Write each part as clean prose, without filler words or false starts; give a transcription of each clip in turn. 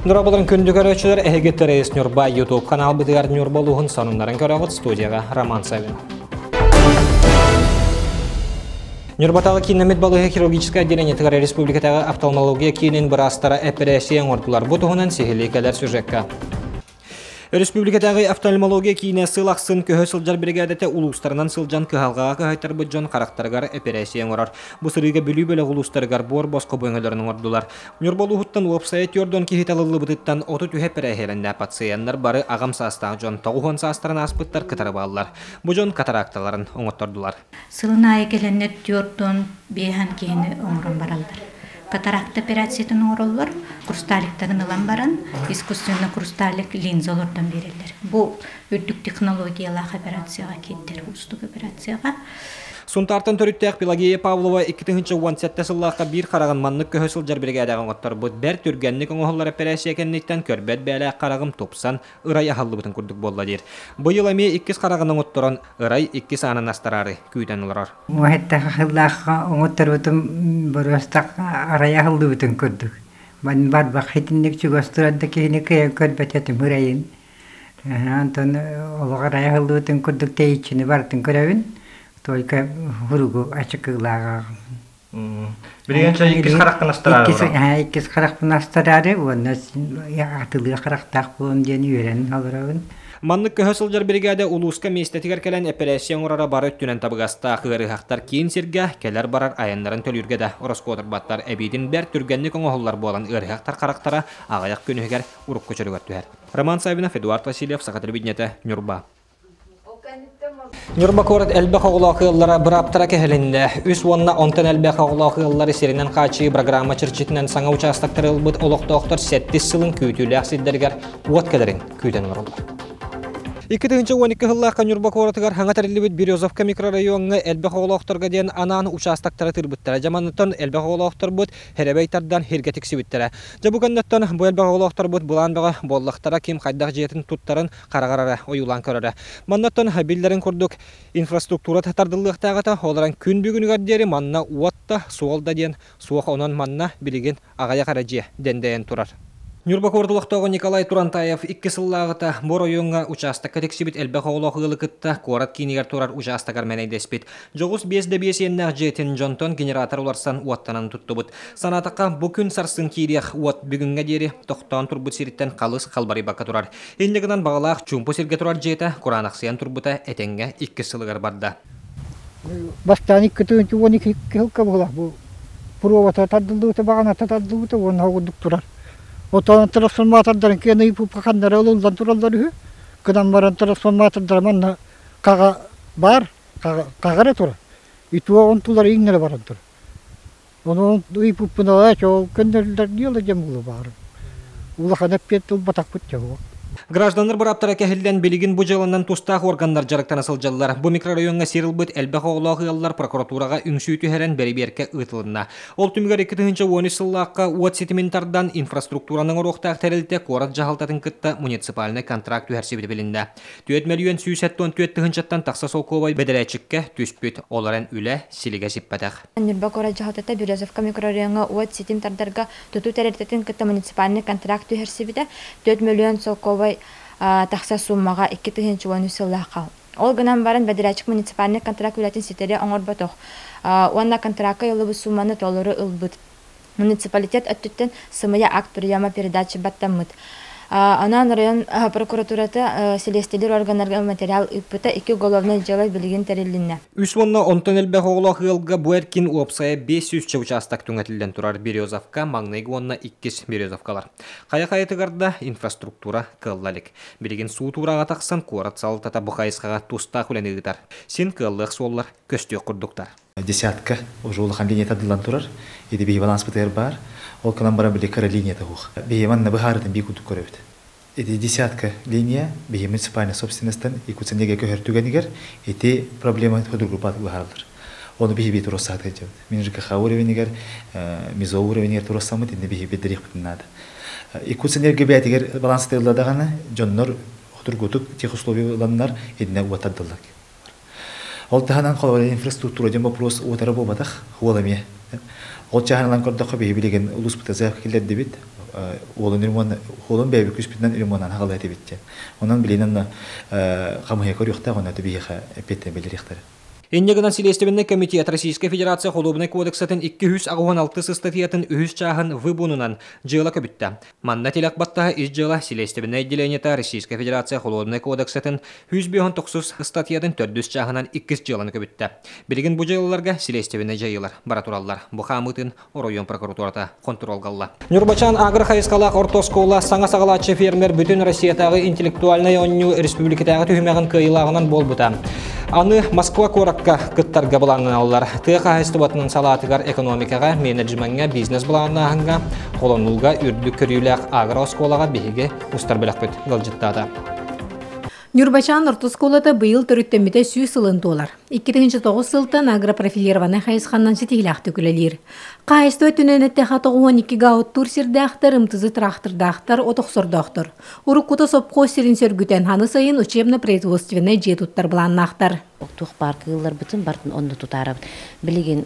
Дорооболорун күндү көрөөччүлэр, эһиги Терес Ньурба YouTube каналбытыгар Ньурба улууһун сонуннарын көрөҕүт студияҕа Роман Савин. Ньурбатааҕы кииннэммит балыыһа хирургическай отделениетыгар республикатааҕы офтальмология киинин быраастара эпэрээссийэ оҥордулар. Бу туһунан сиһилии кэлэр сюжекка. Өрөспүүбүлүкэтээҕи офтальмология киинэ сыл ахсын көһө сылдьар биригээдэтэ улуустарынан сылдьан кыһалҕаҕа кыһайтарбыт дьон харахтарыгар эпэрээссийэ оҥорор. Бу сырыыга Бүлүү бөлөх улуустарыгар буор босхо бу өҥөлөрүн оҥордулар. Ньурба улууһуттан уопсайа 40 киһи талыллыбытыттан 33 эпэрээһиэлэннэ. Пациеннар бары аҕам саастаах дьон, 90 саастарын ааспыттар кытары бааллар. Бу дьон катаракталарын оҥоттордулар. Сылын аайы кэлэннэр 45 киһини оҥорон бараллар. Катаракта операциятын оҥороллор, хрусталиктарын ылан баран, искусственно хрусталик линза олордон биэрэллэр. Бу үрдүк технологиялаах операцияҕа киирдэр, уустук операцияҕа. Сунтаартан төрүттээх Пелагея Павлова 2017 сыллаахха биир хараҕын маннык көһө сылдьар биригээдэҕэ оҥотторбут. Бэрт түргэнник оҥоһуллар эпэрээссийэ кэнниттэн көрбөт бээлээх хараҕым тупсан, ырай аһыллыбытын курдук буолла диир. Быйыл эмиэ иккис хараҕын оҥотторон, ырай иккис аанын астараары күүтэн олорор. Уһаттахыллаахха оҥотторбутум боруостах арай аһыллыбытын курдук. Барбах итинник чугас турар да киһини кыайан көрбөт этим ырайын. Онтон олох арай аһыллыбытын курдук тэйиччини барытын көрөбүн. Только хуругу ачыкылааҕа. Билигин иккис харахпын астараары Иккис харахпын астараары уонна атылыы харахтаах буолуом диэн үөрэн олоробун. Маннык көһө сылдьар биригээдэ улууска миэстэтигэр кэлэн эпэрээссийэ оҥороро бары өттүнэн табыгастаах ыарыһахтар киин сиргэ кэлэр-барар айаннарын төлүүргэ да ороскуотурбаттар эбиитин бэрт түргэнник оҥоһуллар буолан ыарыһахтар харахтара аҕыйах күн иһигэр урукку чөлүгэр түһэр. Роман Савинов, Эдуард Васильев, Саха телевидениетэ, Ньурба. Ньурба куорат элбэх оҕолоох ыаллара бырааптара кэһилиннэ. Үс уонна онтон элбэх оҕолоох ыаллары сиринэн хааччыйыы программа чэрчитинэн саҥа учаастактары ылбыт олохтоохтор сэттис сылын күүтүүлээх сирдэригэр уот кэлэрин күүтэн олороллор. 2012 сыллаахха Ньурба куоратыгар хаҥа тэриллибит Березовка микрорайоҥҥа элбэх оҕолоохторго диэн анаан учаастактары тыырбыттара. Дьаманныттан элбэх оҕолоохторбут хэрэбэй тардан хиргэ тиксибиттэрэ. Дьэ бу кэнниттэн бу элбэх оҕолоохторбут былаан бөҕө буоллахтара ким хайдах дьиэтин туттарын хараҕар эрэ ойуулаан көрөрө. Маннаттан биллэрин курдук инфраструктура тардыллыахтаах этэ. Ол эрэн күн бүгүнүгэр диэри манна уот да, суол да диэн суох. Онон манна билигин аҕыйах эрэ дьиэ дэндэйэн турар. Ньурба куорат олохтооҕо Николай Турантаев 2 сыллааҕыта бу оройуоҥҥа учаастакка тиксибит элбэх оҕолоох ыалы кытта куорат киинигэр турар учаастагар мэнэйдэспит. Дьоҕус 5 да 5 иэннээх дьиэтин дьонтон генератор уларсан уоттанан туттубут. Санаатахха, бу күн сарсын киириэх уот бүгүҥҥэ диэри тохтоон турбут сириттэн халыс халбарыйбакка турар. Инньэ гынан баҕалаах чуумпу сиргэ турар дьиэтэ кураанахсыйан турбута этэҥҥэ иккис сылыгар барда. Бастаан 2 12 сылка буолар бу пробата тардыллыбыта баҕаната тардыллыбыта уонна курдук турар. Отон трансформатордарын киэн ыйпыппаханнара ылыллан тураллар үһү. Гынан баран трансформатордара манна хаҕа баар, хаҕа эрэ турар. Итуо онтулар иҥнэре баран турар. Онон ыйпыппына ол көннөрүллэр дьыала дьэ буолуо баҕарым. Улахан эппиэт ылбатахпыт дьэ буол. Гражданнар бырааптара кэһиллэн билигин бу дьыаланан тустаах органнар дьарыктана сылдьаллар. Бу микрорайоҥҥа сир ылбыт элбэх оҕолоох ыаллар прокуратураҕа үҥсүү түһэрэн бэрэбиэркэ ыытылынна. Ол түмүгэр 2013 сыллаахха уот ситимин тардан инфраструктураны оҥоруохтаах тэрилтэ куорат дьаһалтатын кытта муниципальнай контракт түһэрсибитэ билиннэ. 4 174 тыһыынчаттан тахса солкуобай бэдэрээччиккэ түспүт. Ол эрэн үлэ силигэ сиппэтэх. Ньурба куорат дьаһалтата Березовка микрорайоҥҥа уот ситим тардарга тутуу тэрилтэтин кытта муниципальнай контракт түһэрсибитэ 4 миллион солкуобай тахса суумаҕа 2013 сыллаахха. Ол гынан баран бэдэрээччик муниципальнай контракт үлэтин ситэри оҥорботох уонна контракка ылыбыт сууманы толору ылбыт. Муниципалитет өттүттэн сымыйа акт приема передачи баттаммыт. Онон район прокуратурата силиэстийэлиир органнарга материал ыыппыта икки уголовнай дьыала билигин тэрилиннэ. Үс уонна онтон элбэх оҕолоох ыалга бу эркин уопсайа 500 учаастак түҥэтиллэн турар Березовка, маҥнайгы уонна иккис Березовкалар. Хайа хайатыгар да инфраструктура кыалла илик. Билигин суут уурааҕа тахсан куорат салалтата бу хайысхаҕа тустаах үлэни ыытар. Син кыаллыах суоллар көстүөх курдуктар. Десятка уже улахан линията дыллан турар. Ити биһи баланспытыгар баар. Ол кынан баран били кыра линията суох. Биһи манна быһаарытын бии курдук көрөбүт. Ити десятка линия биһи муниципальной собственностан Якутсэнерго көһөр түгэнигэр ити проблема судургупат быһаарылар. Оны биһи би туруссаат кылдьабыт. Мин ЖКХ уровенигэр, МИЗО уровенигэр туруссаммыт, инне биһи биддериэхпитин наада. Якутсэнерго бээтигэр баланс даҕаны дьоннор хотургутук техусловия ыланнар инне уотардыллар. Ол таһынан холобура инфраструктура диэн боппуруос уотара буолбатах, уол эмиэ. Ол чааһынан көрдөххө биһи билигин улууспута заявка киллэрдибит. Уолун ремонт, уолун бэйэбит күүспүтүнэн ремонтан хаҕалыы этибит диэн. Онон билигин онно хамыһыйа көрүөхтээх, онно биһиэхэ эппиэттэн билириэхтэрэ. Инньэ гынан Силиэстибэннэй комитет Российскай Федерация Холуобунай кодексатын 286 ыстатыйатын үһүс чааһын выбунунан дьыала көбүттэ. Манна тилэх баттаһа ис дьыала Силиэстибэннэй отделениета Российскай Федерация Холуобунай кодексатын 159 ыстатыйатын төрдүс чааһынан иккис дьыаланы көбүттэ. Билигин бу дьыалаларга силиэстибэннэй дьайыылар бара тураллар. Бу хаамыытын оройуон прокуратурата хонтуруолга ылла. Ньурбачаан агро хайысхалаах орто оскуола саҥа саҕалааччы фермер бүтүн Россиятааҕы интеллектуальнай оонньуу республикатааҕы түһүмэҕин кыайыылааҕынан буолбута. Аны Москва куоракка кыттарга былааннаналлар. Тыа хаһаайыстыбатынан салаатыгар экономикаҕа, менеджмеҥҥэ, бизнес-былааннааһыҥҥа, холонуулга үрдүк көрүүлээх агро оскуолаҕа биһиги устар бөлөхпүт ыалдьыттаата. Ньурбачаан орто оскуолата быйыл төрүттэммитэ 100 сылын туолар. 2009 сылтан агропрофилированнай хайысханнан ситиһиилээхтик үлэлиир. Хаһаайыстыба өттүнэн эттэхэ 92 га оттуур сирдээхтэр, ымтызы тыраахтырдаахтар, от охсордоохтор. Уруккута сопхуос сирин сөргүтэн, аны сайын учебно-производственнай дьиэ туттар былааннаахтар. Туох баар кыылларбытын бартын онно тутаарабыт. Билигин,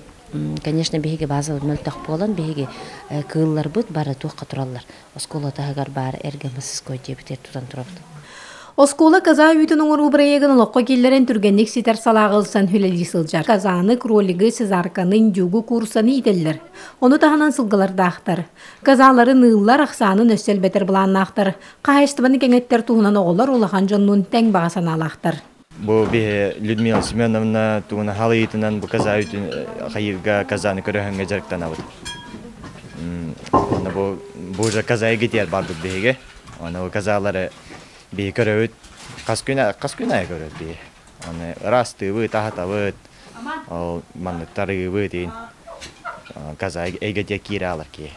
конечно, биһиги базабыт мөлтөх буолан, биһиги кыылларбыт бары туохха тураллар. Оскуола таһыгар баар эргэ мастерской дьиэбитигэр тутан турабыт. Оскуола каза үүтүн оҥоруу бырайыагын олоххо киллэрэн түргэнник ситэр салааҕа ылсан үлэлии сылдьар. Казаны, кролигы, сезарканы, индюгу, курсаны иитэллэр. Ону таһынан сылгылардаахтар. Казаларын ыыллар, ахсаанын өссө элбэтэр былааннаахтар. Хаһаайыстыбаны кэҥэттэр туһунан оҕолор улахан дьоннуун тэҥ баҕа санаалаахтар. Бу биһи Людмила Семеновна тугуна халыйытынан бу каза үтүн хайыырга казаны көрөһөнгө дьарыктанабыт. Оны бу бу уже каза эгитиэр барбыт биһиги. Оны бу казалары биһи көрөбүт. Хас күн хас күн айы көрөбүт биһи. Оны ырастыыбыт, аһатабыт. Ол манныктар ыыбыт иин. Каза эйгэтиэ киирэ алар киһи.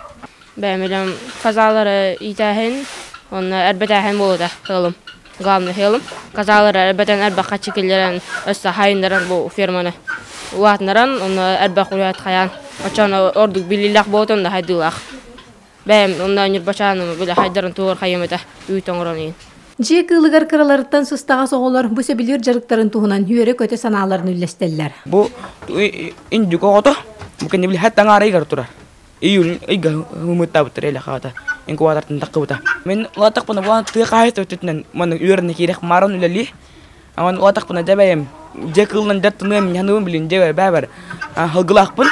Бэйэм казалары иитээһин, онно эрбэтээһин буолута ыалым. Главный ыалым. Казалары эрбэтэн эрбэх хаччы киллэрэн, өссө хайыннаран бу ферманы улаатынаран, онно эрбэх үлэһит хайаан. Оччоно ордук билиилээх буолута онно хайдыылаах. Бэйэм онно ньурбачааным билэ хайдарын тугар хайым этэ үүт оҥорон иин. Дьиэ кыылыгар кыраларыттан сыстаҕас оҕолор бу сөбүлүүр дьарыктарын туһунан үөрэ-көтө санааларын үллэстэллэр. Бу индюк оҕото бу кэннэ били хат таҥаарайыгар турар. Июль ыйга ымыттаабыттар элэ хаата инкубатортан таххыбыта. Мен улаатахпына буолан тыа хаһаайыстыба өттүнэн маннык үөрэнэ киирэх мааран үлэлии. Аман улаатахпына дьэ бэйэм дьэ кыылынан дьарыктаныам миньаныым билин дьэ бэбэр хылгылаахпын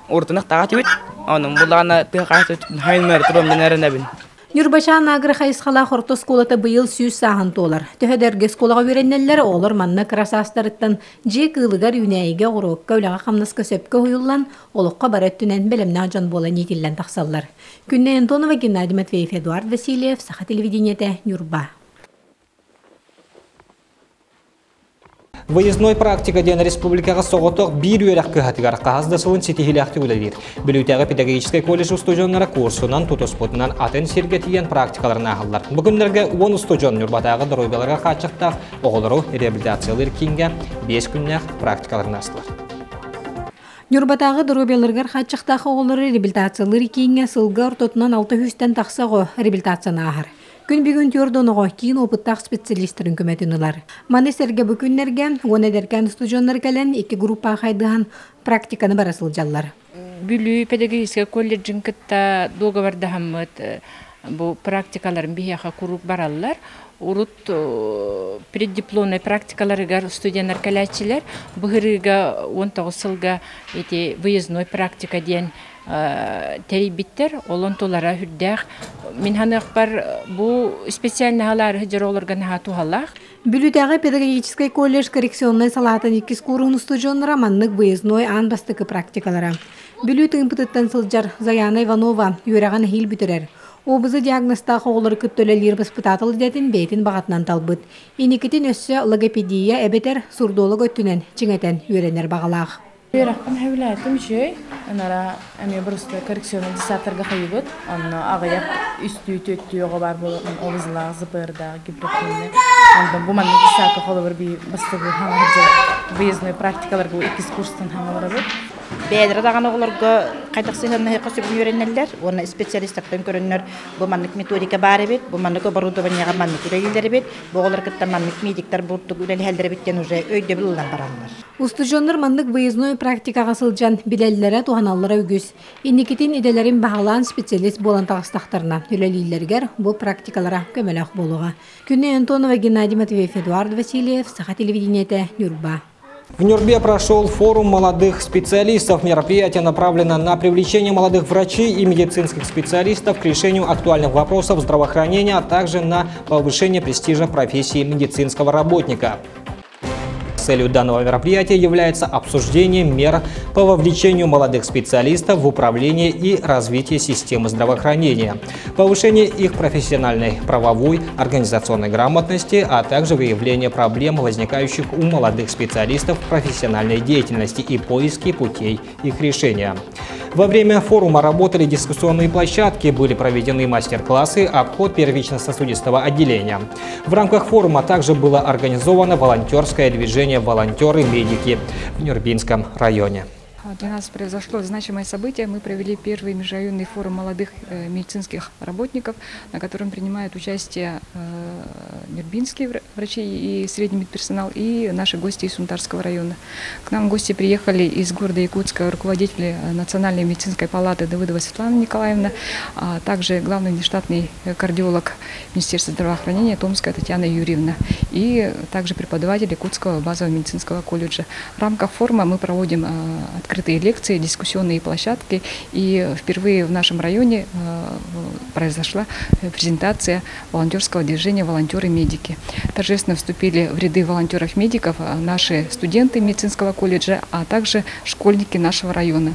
урутунах таҕа тибит. Онон буллаҕына тыа хаһаайыстыба өттүнэн хайыннары туруом дэнэр эрэнэбин. Ньурбачаан агро хайысхалаах орто оскуолата быйыл 100 сааһын туолар. Төһө да эргэ оскуолаҕа үөрэнэллэр, оҕолор манна кыра саастарыттан дьиэ кыылыгар, үүнээйигэ, оҕуруокка, үлэҕэ-хамнаска сөпкө уһуйуллан, олоххо бары өттүнэн бэлэмнээх дьон буолан иитиллэн тахсаллар. Күннэй Антонова, Геннадий Матвеев, Эдуард Васильев, Саха телевидениетэ, Ньурба. Выездной практика диэн республикаҕа соҕотох биир үөрэх кыһатыгар хаһыс да сылын ситиһиилээхтик үлэлиир. Бүлүүтээҕи педагогическай колледж устудьуоннара курсунан тутуспутунан атын сиргэ тиийэн практикаларын ааһаллар. Бу күннэргэ 10 устудьуон Ньурбатааҕы доруобуйаларыгар хааччахтаах оҕолору реабилитациялыыр кииҥҥэ 5 күннээх практикаларын аастылар. Ньурбатааҕы доруобуйаларыгар хааччахтаах оҕолору реабилитациялыыр кииҥҥэ сылга ортотунан 600-тэн тахса оҕо реабилитацияны ааһар. Күн бүгүн түөрт оҕо киин опыттаах специалистарын көмөтүн ылар. Маны сэргэ бу күннэргэ уон эдэркээн устудьуоннар кэлэн икки группаҕа хайдыһан практиканы бара сылдьаллар. Бүлүү педагогическай колледжын кытта дуогабардаһаммыт бу практикаларын биһиэхэ куруук бараллар. Урут преддипломнай практикаларыгар студеннар кэлээччилэр быһырыыга 19 сылга ити выездной практика диэн тэрийбиттэр. Ол онтулара үрдээх. Мин ханыахпар бу специальнаһалаары дьоро олорго наһаа туһалаах. Бүлүүтээҕи педагогическай колледж коррекционнай салаатын иккис кууруһун устудьуоннара маннык выездной аан бастакы практикалара. Бүлүү тыымпытыттан сылдьар Заяна Иванова үөрэҕин эһиил бүтэрэр. ОБЗ диагнозтаах оҕолору кытта үлэлиир баспытаатал идэтин бэйэтин баҕатынан талбыт. Инникитин өссө логопедия эбэтэр сурдолог өттүнэн чиҥэтэн үөрэнэр баҕалаах. Үөрэхпин сөбүлээтим үчүгэй. Анара эмиэ просто коррекционный диссертарга хайыбыт. Онно аҕыйах үстүү түөттүү оҕо баар буолан ОБЗлаах, ЗПРдаах, гипертонный. Онтон бу маннык диссертка холобур би бастакы хаҥа выездной практикаларга иккис курстан хаҥаларабыт. Бэйэлэрэ даҕаны оҕолорго хайдах сыһыаннаһыахха сөбүн үөрэнэллэр уонна специалистартан көрөннөр бу маннык методика баар эбит, бу маннык оборудованиеҕа маннык үлэлииллэр эбит, бу оҕолор кытта маннык медиктар бурдук үлэлэһэллэр эбит диэн уже өйдөбүл ылан бараллар. Устудьуоннар маннык выездной практикаҕа сылдьан билэллэрэ, туһаналлара үгүс. Инникитин идэлэрин баһылаан специалист буолан таҕыстахтарына, үлэлииллэригэр бу практикалара көмөлөөх буолуоҕа. Күннэй Антонова, Геннадий Матвеев, Эдуард Васильев, Саха телевидениетэ, Ньурба. В Нюрбе прошел форум молодых специалистов. Мероприятие направлено на привлечение молодых врачей и медицинских специалистов к решению актуальных вопросов здравоохранения, а также на повышение престижа профессии медицинского работника. Целью данного мероприятия является обсуждение мер по вовлечению молодых специалистов в управление и развитие системы здравоохранения, повышение их профессиональной, правовой, организационной грамотности, а также выявление проблем, возникающих у молодых специалистов в профессиональной деятельности и поиски путей их решения. Во время форума работали дискуссионные площадки, были проведены мастер-классы, обход первично-сосудистого отделения. В рамках форума также было организовано волонтерское движение «Волонтеры-медики» в Нюрбинском районе. Для нас произошло значимое событие. Мы провели первый межрайонный форум молодых медицинских работников, на котором принимают участие нюрбинские врачи и средний медперсонал, и наши гости из Сунтарского района. К нам гости приехали из города Якутска руководители Национальной медицинской палаты Давыдова Светлана Николаевна, а также главный внештатный кардиолог Министерства здравоохранения Томская Татьяна Юрьевна и также преподаватель Якутского базового медицинского колледжа. В рамках форума мы проводим открытые лекции, дискуссионные площадки. И впервые в нашем районе произошла презентация волонтерского движения «Волонтеры-медики». Торжественно вступили в ряды волонтеров-медиков наши студенты медицинского колледжа, а также школьники нашего района.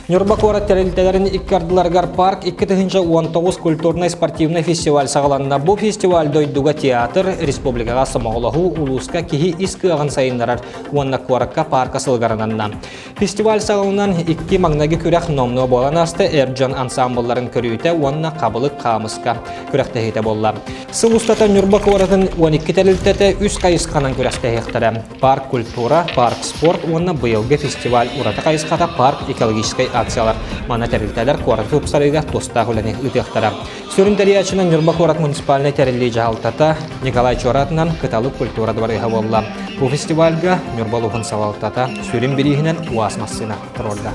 Ньурба куорат тэрилтэлэрин икки ардыларыгар Парк 2019 культурнай-спортивнай фестиваль саҕаланна. Бу фестиваль дойдуга театр, республикаҕа сомоҕолоһуу, улууска киһи ис кыаҕын сайыннарар уонна куоракка паарка сылыгар ананна. Фестиваль саҕаланан икки маҥнайгы күрэх номнуо буолан ааста эр дьон ансаамбылларын көрүүтэ уонна хабылык хаамыска күрэхтэһиитэ буолла. Сыл устата Ньурба куоратын 12 тэрилтэтэ үс хайысханан күрэхтэһиэхтэрэ. Парк культура, парк спорт уонна быйылгы фестиваль ураты хайысхата парк экологическай акциялар. Манна тэрилтэлэр куораты тупсарыыга тустаах үлэни ыытыахтара. Сүрүн тэрийээччинэн Ньурба куорат муниципальнай тэриллии дьаһалтата Николай Чоратынан Кыталык культура двореһа буолла. Бу фестивальга Ньурба улууһун салалтата сүрүн бирииһинэн УАЗ массыына туруорда.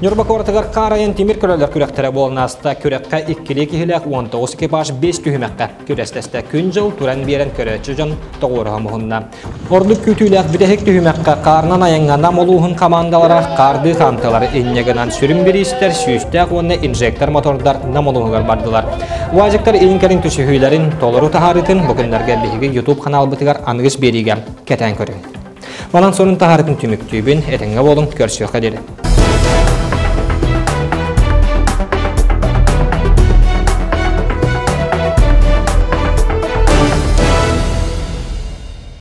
Ньурба куоратыгар хаар айан тимир көлөлөр күрэхтэрэ буолан ааста. Күрэххэ иккилии киһилээх 19 экипаж 5 түһүмэххэ күрэстэстэ. Күн-дьыл туран биэрэн көрөөччү дьон тоҕуоруһа муһунна. Ордук күүтүүлээх бүтэһик түһүмэххэ хаарынан айаҥҥа Нам улууһун хамаандалара хаардыы хаамтылар. Инньэ гынан сүрүн бириистэр сүүстээх уонна инжектор мотордар Нам улууһугар бардылар. УАЗиктар илин-кэлин түсүһүүлэрин толору таһаарыытын бу күннэргэ биһиги YouTube ханаалбытыгар аныгыс биэриигэ кэтээн көрүҥ. Манан сонун таһаарытын түмүктүүбүн, этэҥҥэ буолуҥ, көрсүөххэ диэри.